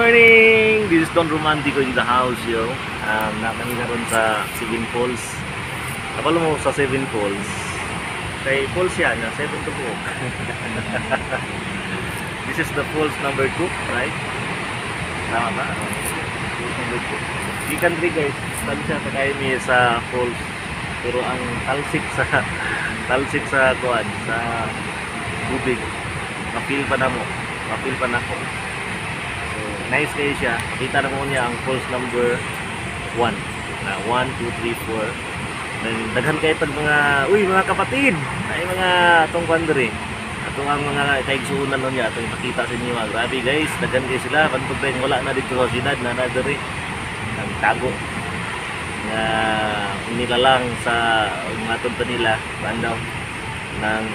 Morning! This is Don Romantico in the house, yo. Naa kami karon sa Seven Falls. Kabalo mo sa Seven Falls. Kay falls yan, na 7 to buok. This is the falls number 2, right? Tama ba? Falls number 2. Gikan diri, guys, tansya pa kayo mi sa falls. Pero ang talsik sa kuan sa tubig. Ma-feel pa namo. Ma-feel pa nako. So, nice kayo siya. Pakita na mo niya ang falls number 1. Na 1, 2, 3, 4. Then, daghan kayo tag mga, uy, mga kapatid! Ay, mga atong kwan diri. Atong ang mga kaigsuonan nun niya, atong ipakita sa inyo. Ah. Grabe guys, daghan kayo sila. Bantog rin, wala na dito sa siyudad, na na diri. Ang tago nga nilalang sa mga pa nila, bandaw ng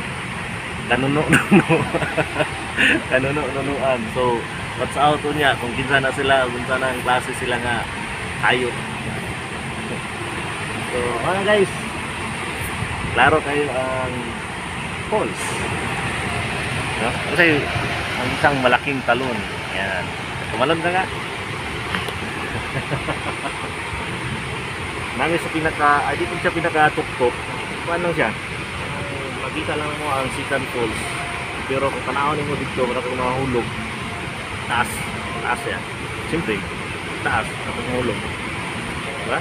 kanuno nuno kanuno nunuan. So watch out niya kung kinsa na sila, kung kinsa na ang klase sila nga hayop. So mga guys, klaro kayo ang falls, no? Kasi ang isang malaking talon yan, tumalon ka nga nami sa pinaka, ay di po siya pinaka tuktok, paano siya. Makita lang mo ang Sikan Falls, pero kung tanawon nimo dito, wala kang mahulog. Taas, taas yan, siyempre taas tapos mahulog, diba?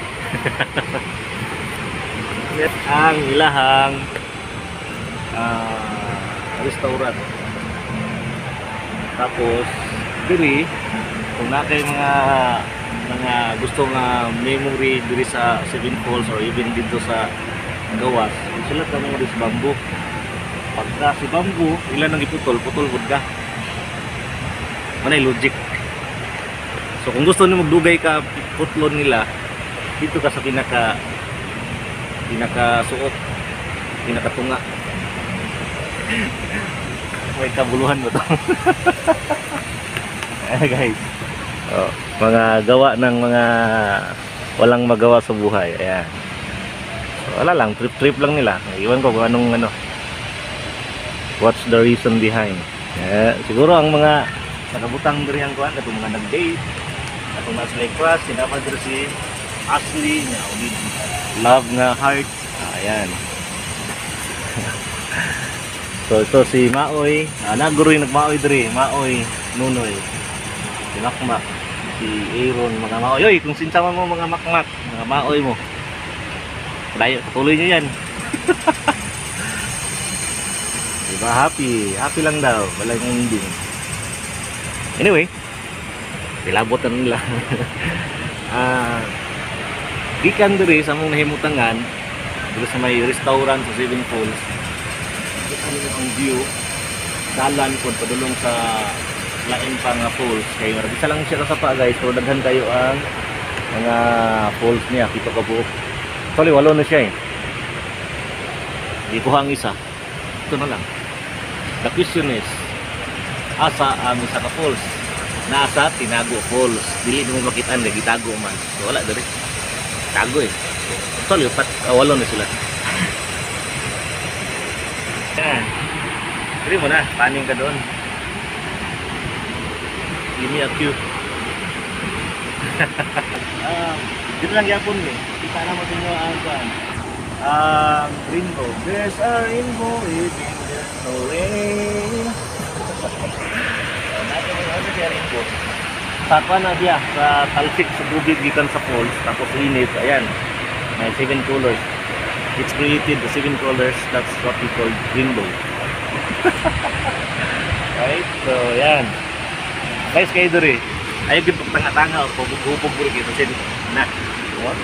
Ang ilahang restaurant. Tapos diri, kung na kay mga gusto nga memory diri sa Seven Falls or even dito sa gawas, sila ka mo sa bamboo. Pagka si bamboo ilan ang iputol, putol gud ka. Manay logic. So kung gusto nimo magdugay ka putlon nila, dito ka sa pinaka pinaka suot, pinakatunga. May kabuluhan ba to? Ayan guys, oh, mga gawa ng mga walang magawa sa buhay. Ayan. So, wala lang, trip trip lang nila. Iwan ko kung anong ano, what's the reason behind. Eh, siguro ang mga nakabutang diri ang kuan katong mga nag-date, katong nasa like crush, sinama diri si Ashley nga with love nga heart. Ah, ayan. So ito si Maoy, naguro yung nagmaoy diri, Maoy, Nunoy, si Makmak, si Aaron, mga Maoy. Oy, kung sinsama mo mga Makmak, mga Maoy mo. Layo, patuloy nyo yan. Diba? Happy. Happy lang daw. Walang ending. Anyway, pilabot na nila. Gikan diri sa mong nahimutangan, diri sa may restaurant sa Seven Falls. Kita ninyo ang view, dalan kung padulong sa lain pa nga falls. Kay murag isa lang siya kasapa guys, pero daghan kayo ang mga falls niya, pito ka buok. Actually, walo na siya eh. Di ko ang isa. Ito na lang. The question is, asa ang isa ka falls? Nasa Tinago Falls. Dili mo makitaan kay gitago man. So wala diri. Tago eh. So, actually, walo na sila. Yan. Diri mo na, paning ka doon. Give me a cue. Dito lang gyapon ni. Kita na mo ninyo ang kuan. Ang rainbow. There's a rainbow even there's no rain. Nato mo ano siya rainbow. Sa kuan na diya, sa talsik sa tubig gikan sa falls, tapos init, ayan. May seven colors. It's created the seven colors, that's what we call rainbow. Right? So, yan. Guys, kayo diri. Ayaw gyud pagtanga-tanga o paghupog diri kay kasi na. What?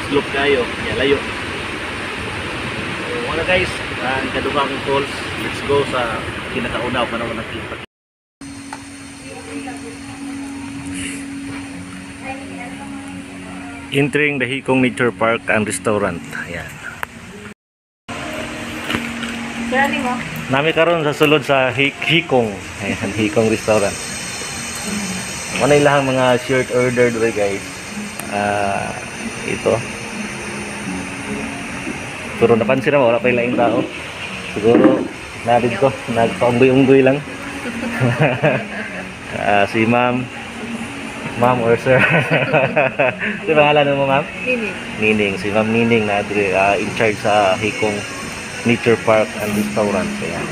Slope kayo, ya layo. So, wala guys, ang kaduhang falls. Let's go sa kinakauna pa naman nakita. Entering the Hikong Nature Park and Restaurant. Ayan. Sir, ano mo? Nami karon sa sulod sa Hikong. Ayan, Hikong Restaurant. Ano ilahang mga shirt order diri guys. Ito. Pero napansin na wala pa yung laing tao. Siguro na dito, nagpaunggoy-unggoy lang. Si ma'am. Ma'am or sir. Di pangalan mo, ma'am? Nining. Nining. Si Ma'am Nining na in charge sa Hikong Nature Park and Restaurant. Ayan.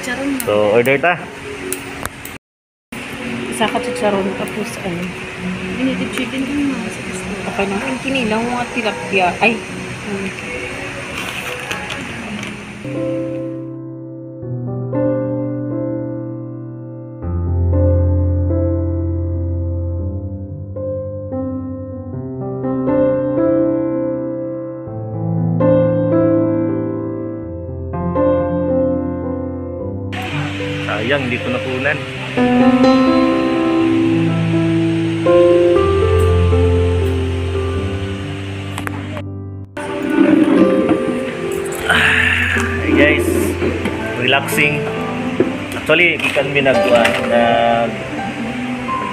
Chicharon na. So, order ta. Isa ka chicharon tapos ano. Native chicken din mga sa gusto. Okay na. Ang kinilaw mga tilapia. Ay. Sayang, hindi ko nakunan. Hey guys, relaxing. Actually, gikan mi nag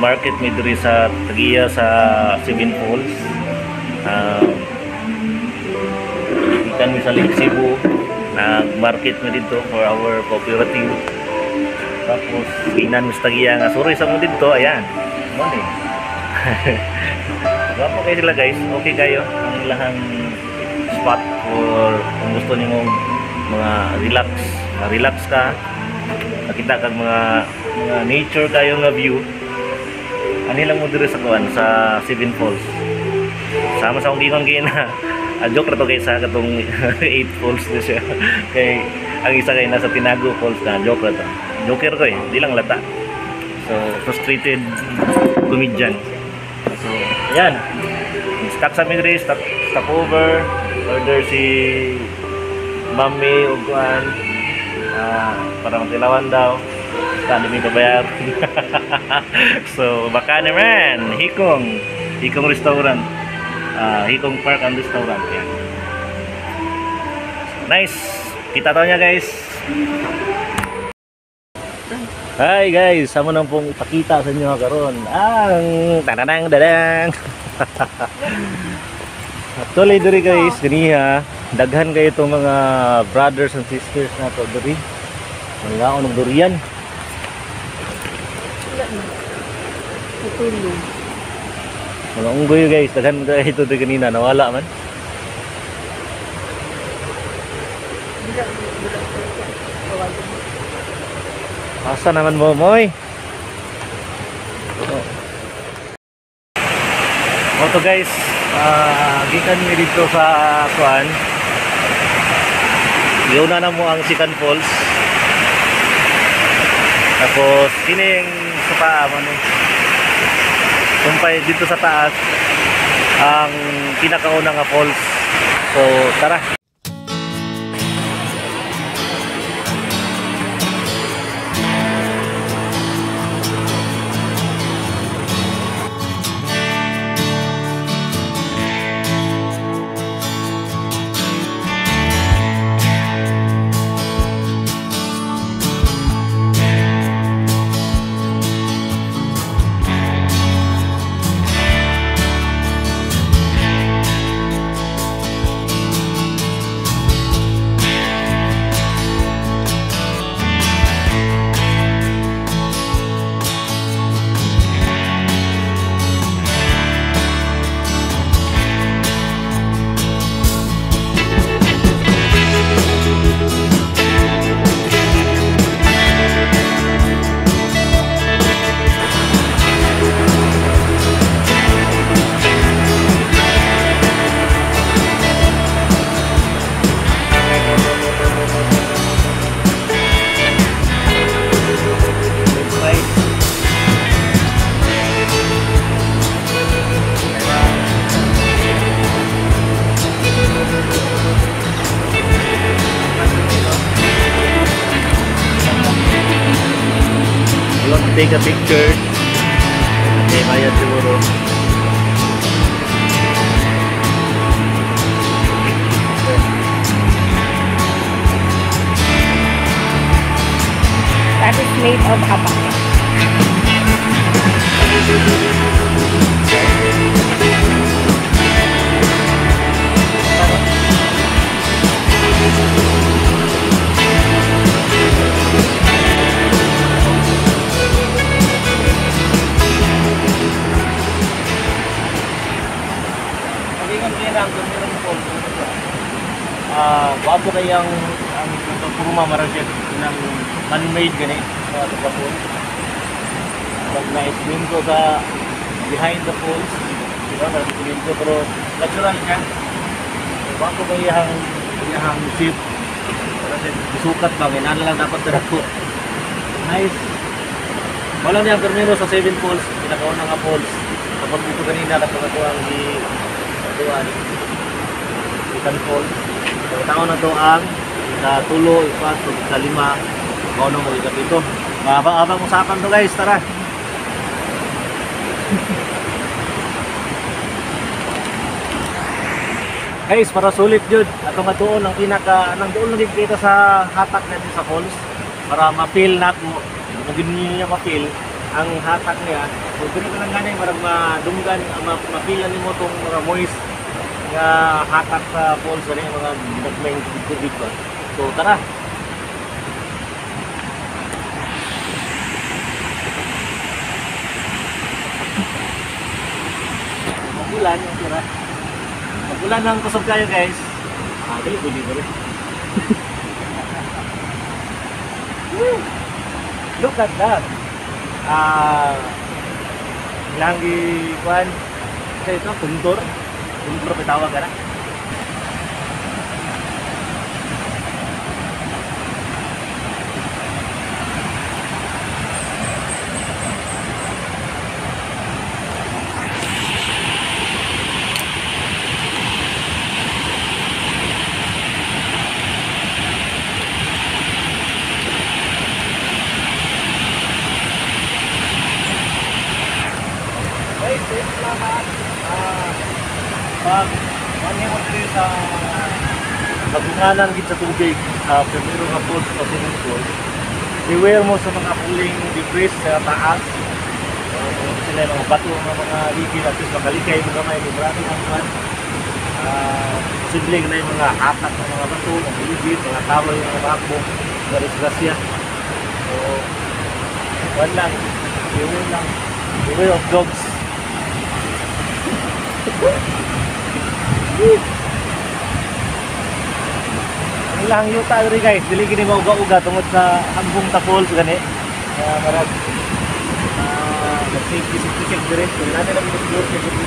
market mi diri sa Tagiya sa Seven Falls. Gikan mi sa Lake Cebu, nag-market mi dito for our cooperative. Tapos ginan mi sa Tagiya nga sorry sa mo dito, ayan. Mo ni. Gwapo kayo sila guys, okay kayo ang ilahang spot for kung gusto nimo mga relax, relax ka, makita kag mga nature kayo nga view. Ani lang mo diri sa kuan sa Seven Falls. Sama sa akong giingon gina. Joke ra to guys sa katong 8 Falls na siya. Kay ang isa kay nasa Tinago Falls na, joke ra to. Joker ko eh, di lang lata. So frustrated comedian. So ayan. Stop sa mi diri, stop over, order si Mami og kuan para magtilawan daw. Basta di mi babayar. So baka naman Hikong Restaurant, Hikong Park and Restaurant. Ayan. Nice. Kita tayo niya guys. Hi guys, amo nang pong ipakita sa inyo karon ang tananang dadang. Actually diri guys, ganiha daghan kayo itong mga brothers and sisters na to diri. Mangaon og durian. Tutulog. Mga unggoy guys, daghan kayo ito diri kanina, nawala man. Asa naman mo, moy? Oh. Oto guys, gikan mi dito sa kuan. Giuna na mo ang Sikan Falls. Tapos kining sa paa mo ni. Tumpay dito sa taas ang pinakauna nga falls. So tara. You want to take a picture? Okay, bayad siguro. That is made of abaca. Gwapo kay ang pagpurma marang siya ng man-made gani sa sa falls. Pag na-explain ko sa behind the falls, di ba? Na-explain ko pero natural siya. So, gwapo kay iyang shape. Kasi isukat ba, kaya lang dapat dako. Nice. Wala niya ang permiro sa 7 falls, pinakauna nga falls. Tapos dito kanina, tapos ako ang i-tuan. Ikan falls. So, taon na to ang ikatulo, ikatlo, ikalima, kauno mo ikapito. Mahabang-habang usapan to guys, tara. Guys, para sulit yun. Ato nga doon ang pinaka, nang doon lang kita sa hatak natin sa falls para ma-feel na ako, kung niya ma-feel ang hatak niya. So, dili ko lang gani para madunggan, ma-feel na nimo tong mga moist nga hatak sa falls gani mga ginagmayng tubig ba. So, tara. Magulan yung tira. Magulan ng kusog kayo guys. Ah, dali pwede ba rin? Look at that. Ilang gikuan. Kasi ito, kuntor. Kuntor pa tawag ka na. Guys, salamat. Pag ano mo diri sa kagunganan gid sa tubig sa primero nga falls o second falls, beware mo sa mga puling debris sa taas. Sila yung mga bato, mga ligid, at least makalikay mo gamay, kung marami ang kuwan. Posible na yung mga hatak ng mga bato, mga ligid, mga tawal, mga bakbo, mga disgrasya. So, kuwan lang, beware lang. Beware of dogs. Ang ilang yuta diri guys, dili gini mauga-uga tungod sa hambong sa falls gani. Marag safety safety check diri. Kung natin lang siguro safety.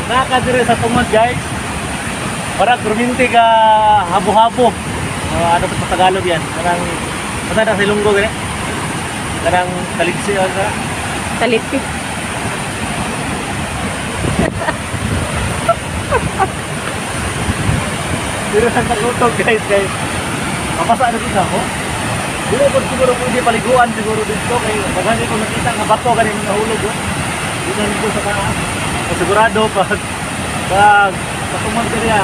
Naka diri sa tungod guys. Parang kurminti ka habo-habo. Ano pa sa Tagalog yan? Parang basta na sa Ilonggo gani. Parang taliksi ka. Talipi. Pero sa katutog guys, guys. Mapasa na dito ako. Dili ko siguro pwede paliguan siguro dito kay daghan ko nakita nga bato ganin nahulog oh. Dito dito sa taas. So, sigurado pag patumod ka niya,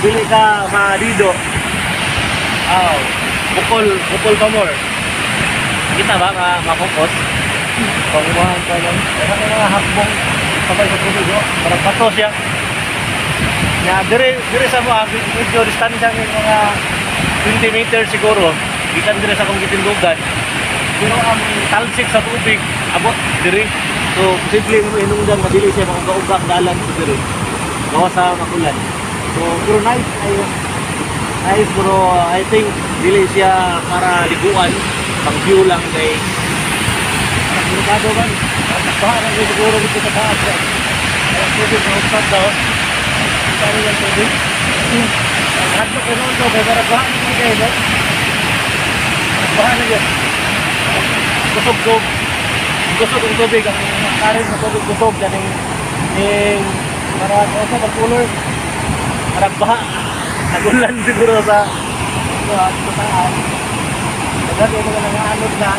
dili ka madido. Aw, bukol pa more. Kita ba nga mapokos? Pangumahan pa lang. Daghan mga hakbong sabay sa tubig oh. Parang bato siya. Ya, dire sa mo, medyo distansya ng mga 20 meters siguro. Gikan dire sa akong gitindugan. Pero ang talsik sa tubig abot dire. So, posible mo hinungdan madili siya mauga-uga ang dalan sa dire. Gawa sa makulan. So, pero nice ayo. Nice pero I think dili siya para liguan, pang view lang kay delikado man. Nagbaha na siguro dito sa taas. Ang tubig na upat daw. Kaya yung tubig. Ang hadlok ko noon to, kaya parang baha na kayo, no? Baha na yun. Kusog to. Kusog ang tubig. Ang karin sa tubig kusog. Yan yung parang also mag-cooler. Parang baha. Nagulan siguro sa taas. Daghan yung mga nangaanod na.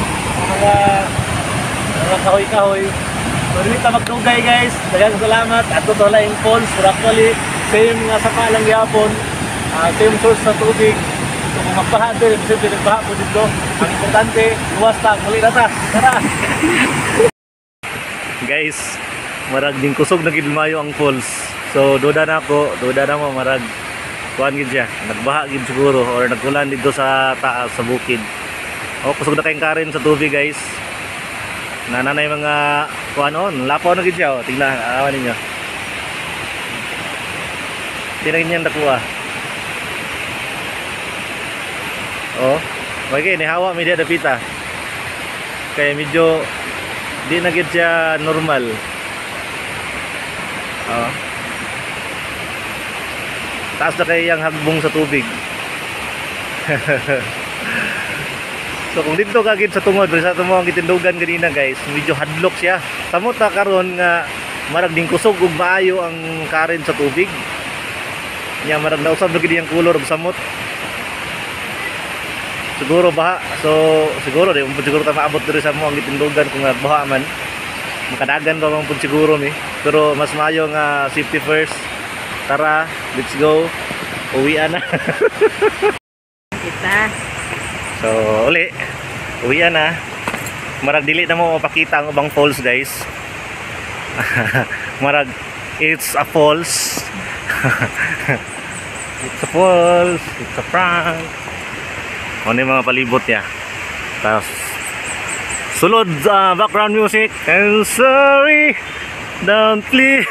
Mga kahoy-kahoy. So, dili ta magdugay guys. Daghang salamat. Ato to laing falls. Pero actually, same nga sapa lang gyapon. Same source sa tubig. So kung magbaha din, simple nagbaha po dito. Ang importante, luwas ta, muli na ta. Tara! Guys, marag ding kusog na gid mayo ang falls. So duda na ako, duda na mo marag kuan gid siya. Nagbaha gid siguro or nagkulan dito sa taas sa bukid. O kusog na kayong karin sa tubig guys. Nananay mga kuan on, lapaw na gid siya oh. Tingnan, awan ninyo. Tinagin niyang dakuha. Oh, okay, nihawa mi diha dapita. Kaya medyo di na gid siya normal. Oh. Taas na kay iyang hagbong sa tubig. So kung dito ka gid sa tungod, sa mo ang gitindugan kanina guys, medyo hadlok siya. Samot na karon nga marag ding kusog ug maayo ang current sa tubig. Nya marag nausab na gid iyang color ug samot. Siguro baha. So siguro di mo siguro ta maabot diri sa mo ang gitindugan kung baha man. Makadagan pa man pud siguro mi. Pero mas maayo nga safety first. Tara, let's go. Uwian na. Kita. So, uli. Uwian na. Marag dili na mo mapakita ang ubang falls, guys. Marag it's a falls. It's a falls. It's a prank. Ano yung mga palibot niya. Tapos sulod background music. And sorry, don't please.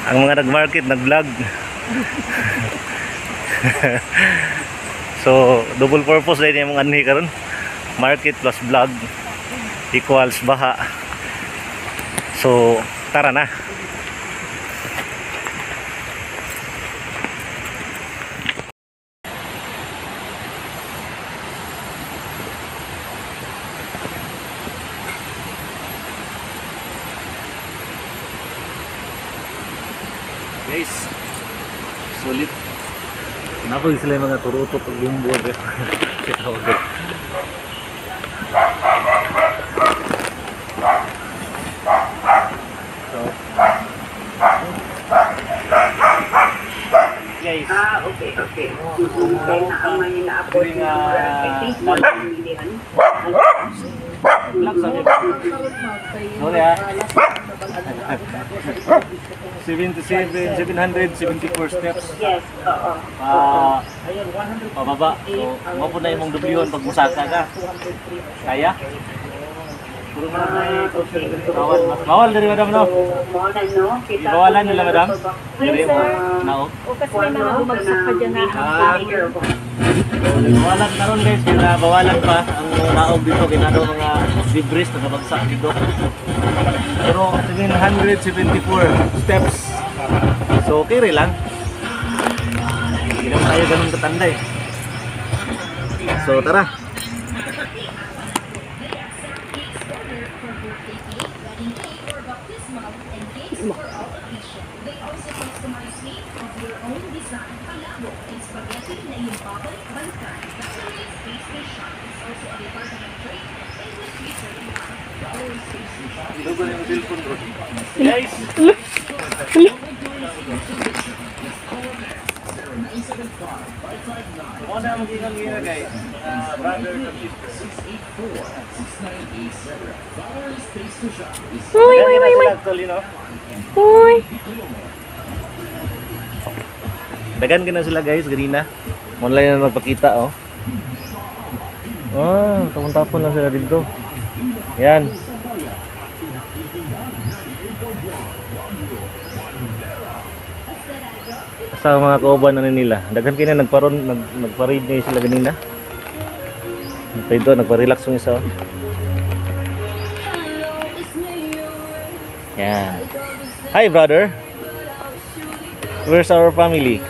Ang mga nag-market, nag-vlog. So, double purpose din yung mga anhi karon. Market plus vlog equals baha. So, tara na. Guys, sulit. Nako sila yung mga turutot o gumbo. So, guys. Ah, okay, okay. Kaya na ang mga inaabot During, na I think 1 million. Vlog sabi ba? Sorry ah. 774 steps. Yes, oo. Pababa. So, mo po na imong dublyon pag musaka ka. Kaya? Puro man na bawal. Bawal diri madam no. So, mo na no, kita Ibawalan nila madam. Diri Yes, sir. naog. O kasi may mga bumagsak pa dyan na. Ah. Bawalan karon guys, kaya bawalan pa ang naog dito kay naa mga debris na nabagsak dito. Pero 774 steps. So okay rin lang. Hindi naman tayo ganun katanda eh. So tara. Guys! Muna ang magiging gira guys. Brother and sister. Uy, uy, uy, uy. Actually, no? Uy. Dagan ka na sila guys, ganina. Online na nagpakita oh. Ah, tapon-tapon lang sila dito. Yan. Sa mga kauban na nila. Daghan kina nagparon nagparade na sila ganina. Dito nagpa-relax yung isa. Oh. Yan. Hi brother. Where's our family?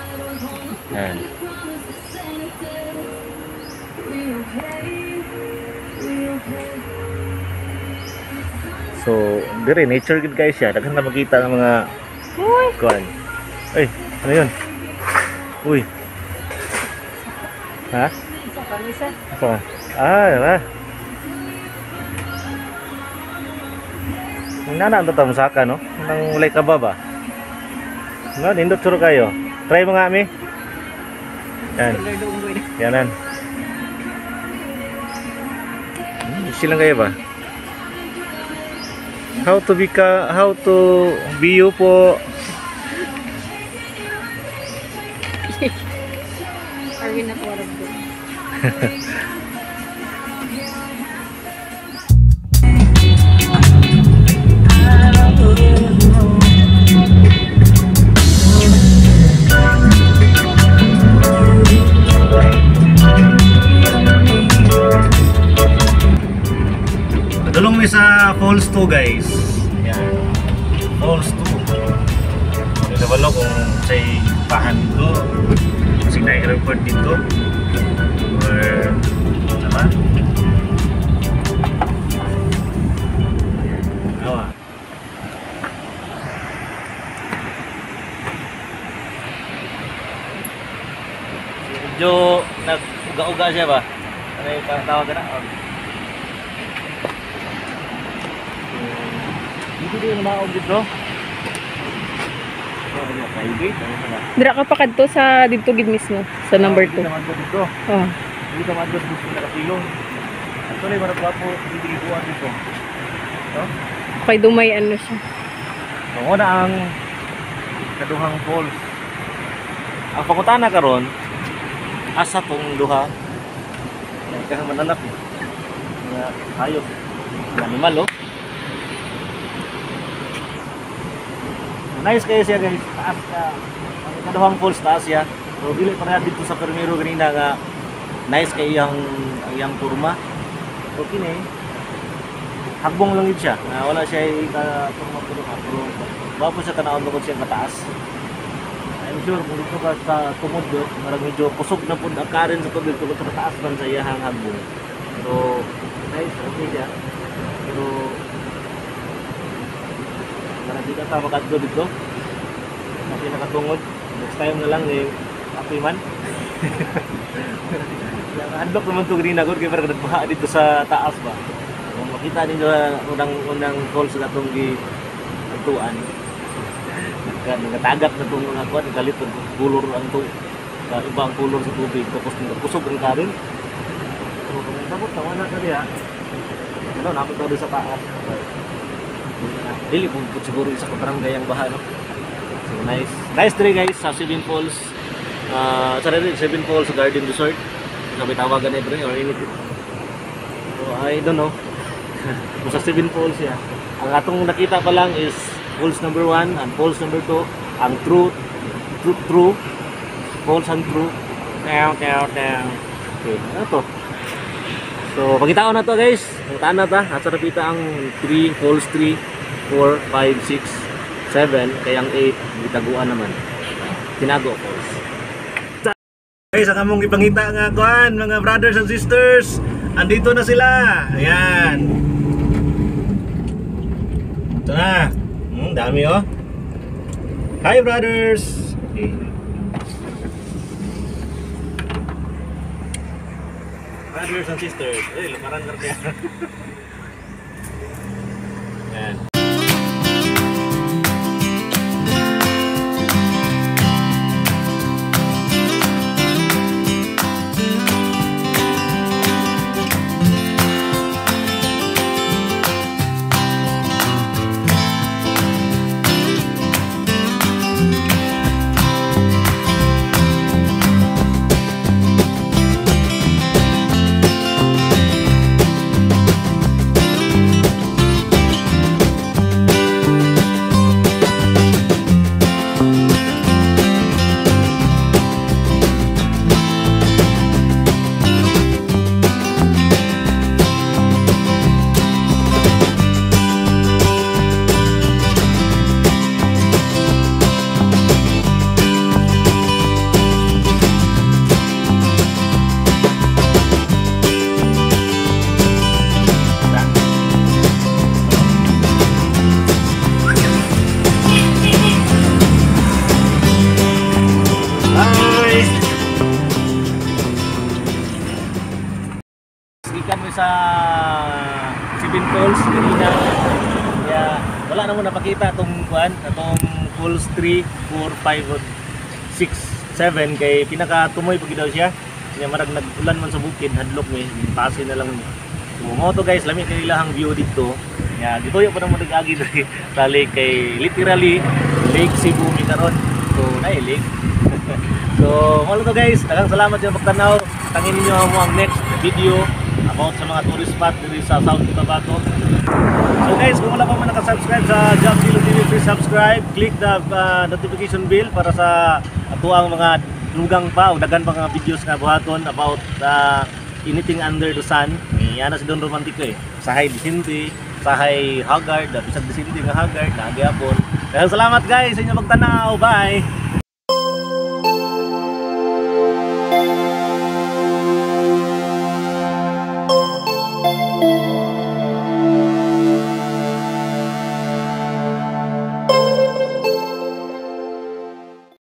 Yan. So, dire nature gid guys siya. Daghan na makita ng mga kuan. Ay, ano 'yun? Uy. Ha? Isa pa, isa. Asa? Ah, yun. Nana ang tatang saka no? Nang walay kaba ba? No, nindot suro kayo. Try mo nga mi. Yan. Yanan. Silang kayo ba? How to be ka, how to be you po. Are we not one of them? mi sa Falls 2, guys. Ayan. Falls 2. Dito ba kung say pahan dito, kasi na airport dito or sama? Awa. Medyo nag-uga-uga siya ba? Ano yung tawag na? Dito din maog dito. Dira ka pa kadto sa didto gid mismo sa number 2. Dito man dito. Oh. Dito man dito gusto nakapilong. Actually mara gwapo dito giguan dito. No? Kay dumay ano siya. So, una ang kaduhang falls. Ang pangutana karon asa tong duha? Kaya mananap eh. Mga hayop. Animal, oh. Nice kayo siya, guys. Taas ka. Ang kaduhang falls taas siya. So dili pareha dito sa Primero ganina nga nice kay iyang iyang kurma. Okay na eh. Hagbong lang yun siya. Na wala siya ka kurma pero gwapo siya tan-awon tungod siyang kataas. I'm sure kung dito ka sa tumod do, marag medyo kusog na pud ang karen sa tubig tungod sa kataas man sa iyahang hagbong. So nice, okay siya. Pero marag di ka ta makadto dito. Kasi nakatungod. Next time na lang eh, apoy man. Handok naman to green agad kay parang nagbaha dito sa taas ba. Kung makita ninyo unang falls na itong gi-tuan. Nagtagak na itong mga kuan, galit ang kulor ang to, iba ang kulor sa tubig tapos kusog ang karin. So kung sabot na wala na diha. Ano napit na sa taas. Dili po siguro isa ka barangay ang baha, no. So nice. Nice diri guys sa Seven Falls. Sa rin Seven Falls Garden Resort. Sabi tawagan na bro or anything. So I don't know. Kung sa Seven Falls siya. Ang atong nakita pa lang is falls number 1 and falls number 2, ang true true true falls and true. Down down down. Okay, ano to? So pagkitaon na to guys. Pagkitaan na ta. Asa na pita ang 3 falls 3 4 5 6 7 kaya ang 8 gitaguan naman. Tinago falls. Guys, ang among ipangita nga kuan mga brothers and sisters, andito na sila. Ayan. Ito na. Dami oh. Hi brothers. Okay. Brothers and sisters. Eh, lumaran lang kaya. Ayan. Sa Seven Falls kanina. Kaya wala na mo napakita itong kuan, atong falls 3, 4, 5, 6, 7 kay pinakatumoy pag daw siya. Kaya marag nag-ulan man sa bukid, hadlok mi, pase na lang mi. So mo to guys, lami kay ilahang view dito. Kaya gituyo pa na mo nag-agi diri sa lake kay literally Lake Cebu mi karon. So naay lake. So mo to guys, daghang salamat sa pagtanaw. Tangin ninyo mo ang next video about sa mga tourist spot diri sa South Cotabato. So guys, kung wala pa man nakasubscribe sa Job Zilo TV, please subscribe, click the notification bell para sa atuang mga dugang pa o daghan pa nga videos nga buhaton about anything under the sun. Yan na si Don Romantico eh. Sahay Vicente, Sahay haggard, bisag disindi nga haggard na gyapon. Daghang salamat guys sa inyong pagtanaw. Bye.